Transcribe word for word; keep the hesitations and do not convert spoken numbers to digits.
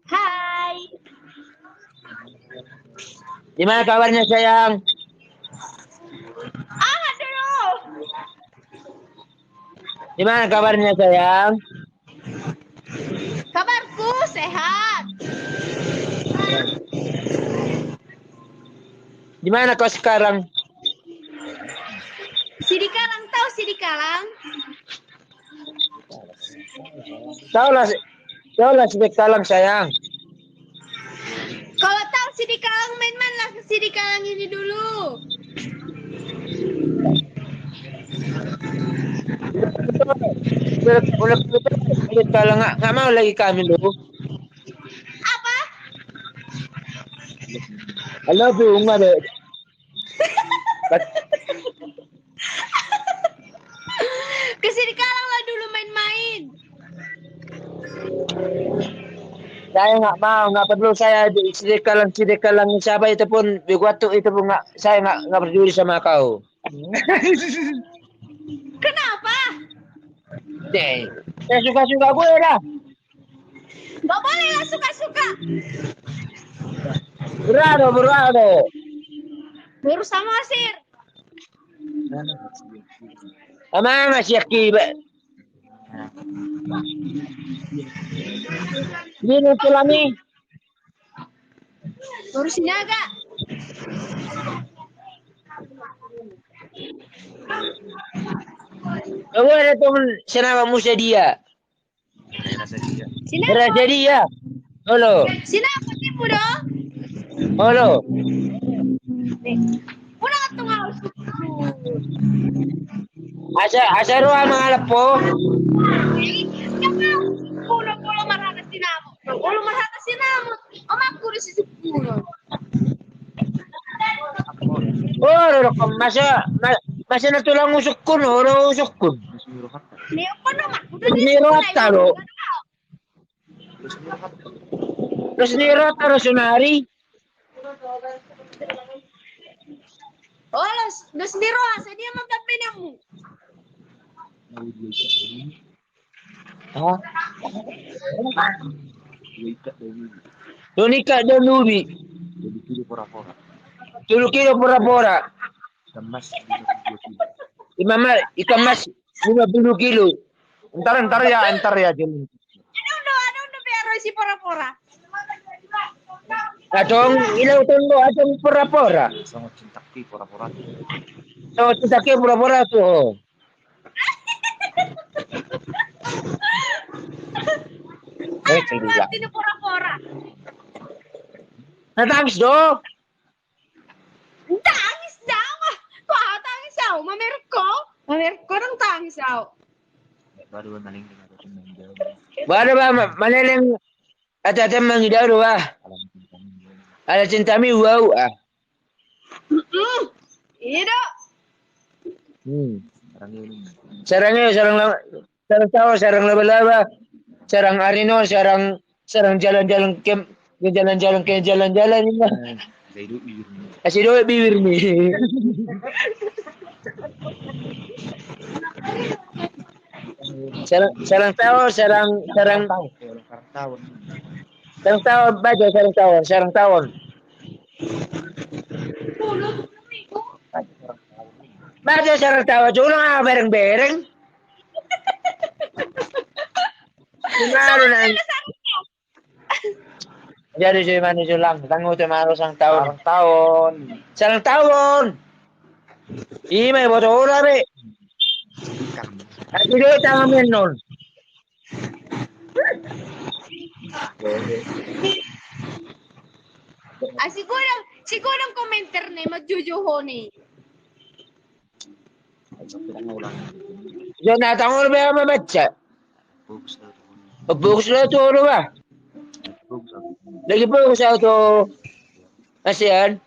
Hai. Gimana kabarnya, sayang? Aha dulu? Gimana kabarnya, sayang? Kabarku sehat. Di mana kau sekarang? Sidikalang, tahu Sidikalang? Tahu lah, tahu lah Sidikalang, sayang. Kalau tahu Sidikalang, main-mainlah ke Sidikalang ini dulu. Kalau nggak, nggak mau lagi kami dulu. Apa? I love you, enggak deh. Ke Sidikalang lah dulu main-main. Saya nggak mau, nggak perlu saya di Sidikalang, Sidikalang siapa itu pun, begotu itu pun nggak, saya nggak, nggak peduli sama kau. Kenapa? Deh, saya suka-suka gue dah. Nggak boleh lah suka-suka. Berado, berado. Baru sama sir. Amang asyik kiba. Ini tulami. Baru sinaga. Kamu ada teman senama musa dia. Rasa dia. Olo. Sinaput ibu do. Olo. Asa, asa roha mangalap po. Olo, olo marhata sinamot. Olo marhata sinamot. Omakku di sisipku. Oh, ro, ro, masa, ma-, masa na tulang usukkun, ro, ro usukkun. Ni apa nama? Ni roha taro. Terus ni roha taro sunari. Oh, los, los ni roha, sadia ma pambenangmu. Hah? Tolu ikat daun ubi. Tolu kilo pora-pora. Tolu kilo pora-pora. Ikan mas lima puluh dua kilo. Ikan mas lima puluh kilo. Ntar, ntar ya, ntar ya, Jul. Adong do, adong do, biar isi pora-pora. Adong, ilo tunggu, adong pora-pora. Songon cinta ki pora-pora. Songon cinta ki pora-pora tu. Eh, aduh, tidak. Artina pora-pora. Na tangis do. Tangis do, wah. Kok au tangis au? Mamerek ho? Mamerek ho dang tangis au. Bada ba, ma-, maleleng. Ate-ate mangida do ba. Ala cintami wau ah. Mm-mm. Iya do. Hmm. Sarang iyo, sarang la-, sarang tao, sarang laba-laba, sarang arino, sarang, sarang jalan-jalan ke, ke jalan-jalan ke jalan-jalan ini mah. Asa ido bibirmi. Sarang, sarang tao, sarang, sarang, sarang tao, baca sarang tao, sarang tao. Baca sarang tao, jolo nga bereng-bereng. Gimana nang? Jadi si manu sulang, tangu te manu sang taon. Sang taon. Sang taon. Ima iboto ora be. Ati do tangan menon. Ah, si godang, si godang komentar ne, majojo ho ne. Jona tangan be ama baca. Fokus lo tu olo ba. Lagi fokus au tu. Kasian.